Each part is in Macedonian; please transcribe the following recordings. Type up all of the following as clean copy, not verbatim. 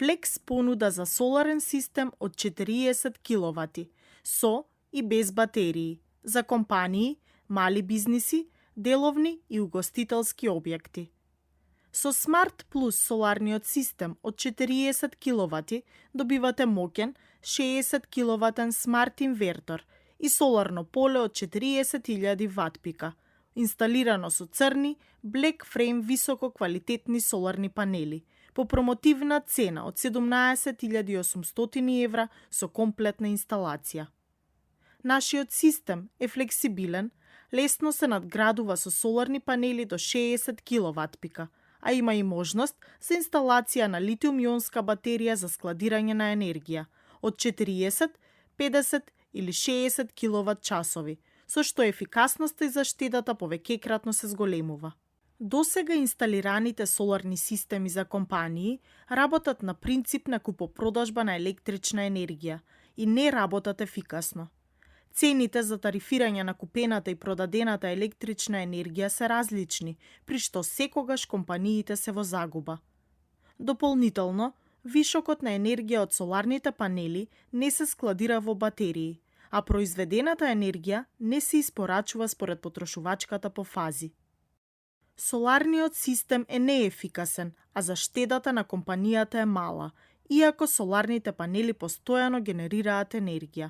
Flex понуда за соларен систем од 40 киловати, со и без батерии, за компании, мали бизниси, деловни и угостителски објекти. Со Smart Plus соларниот систем од 40 киловати добивате моќен 60 киловатен смарт инвертор и соларно поле од 40.000 ватпика, инсталирано со црни, black frame високо квалитетни соларни панели, по промотивна цена од 17.800 евра со комплетна инсталација. Нашиот систем е флексибилен, лесно се надградува со соларни панели до 60 киловатпика, а има и можност за инсталација на литиум-ионска батерија за складирање на енергија од 40, 50 или 60 киловат часови, со што ефикасноста и заштедата повеќекратно се зголемува. Досега инсталираните соларни системи за компании работат на принцип на купопродажба на електрична енергија и не работат ефикасно. Цените за тарифирање на купената и продадената електрична енергија се различни, при што секогаш компаниите се во загуба. Дополнително, вишокот на енергија од соларните панели не се складира во батерии, а произведената енергија не се испорачува според потрошувачката по фази. Соларниот систем е неефикасен, а заштедата на компанијата е мала, иако соларните панели постојано генерираат енергија.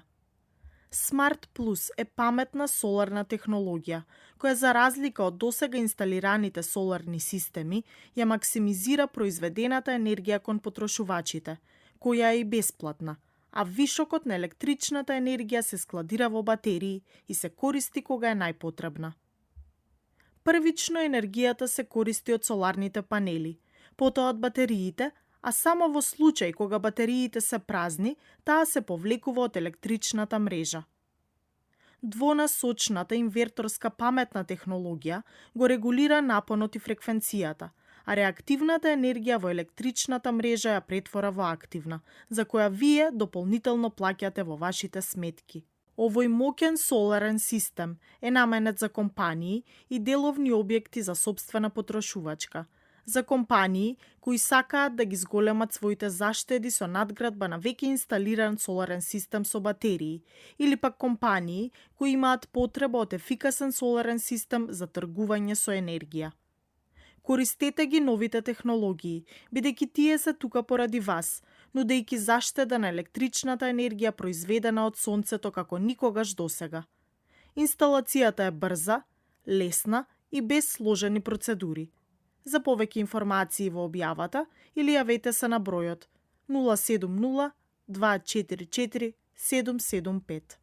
Smart Plus е паметна соларна технологија, која за разлика од досега инсталираните соларни системи, ја максимизира произведената енергија кон потрошувачите, која е и бесплатна, а вишокот на електричната енергија се складира во батерии и се користи кога е најпотребна. Првично енергијата се користи од соларните панели, потоа од батериите, а само во случај кога батериите се празни, таа се повлекува од електричната мрежа. Двонасочната инверторска паметна технологија го регулира напонот и фреквенцијата, а реактивната енергија во електричната мрежа ја претвора во активна, за која вие дополнително плаќате во вашите сметки. Овој моќен соларен систем е наменет за компании и деловни објекти за сопствена потрошувачка, за компании кои сакаат да ги зголемат своите заштеди со надградба на веќе инсталиран соларен систем со батерии, или пак компании кои имаат потреба од ефикасен соларен систем за тргување со енергија. Користете ги новите технологии, бидејќи тие се тука поради вас, нудејќи заштеда на електричната енергија произведена од сонцето како никогаш досега. Инсталацијата е брза, лесна и без сложени процедури. За повеќе информации во објавата или јавете се на бројот 070 244 775.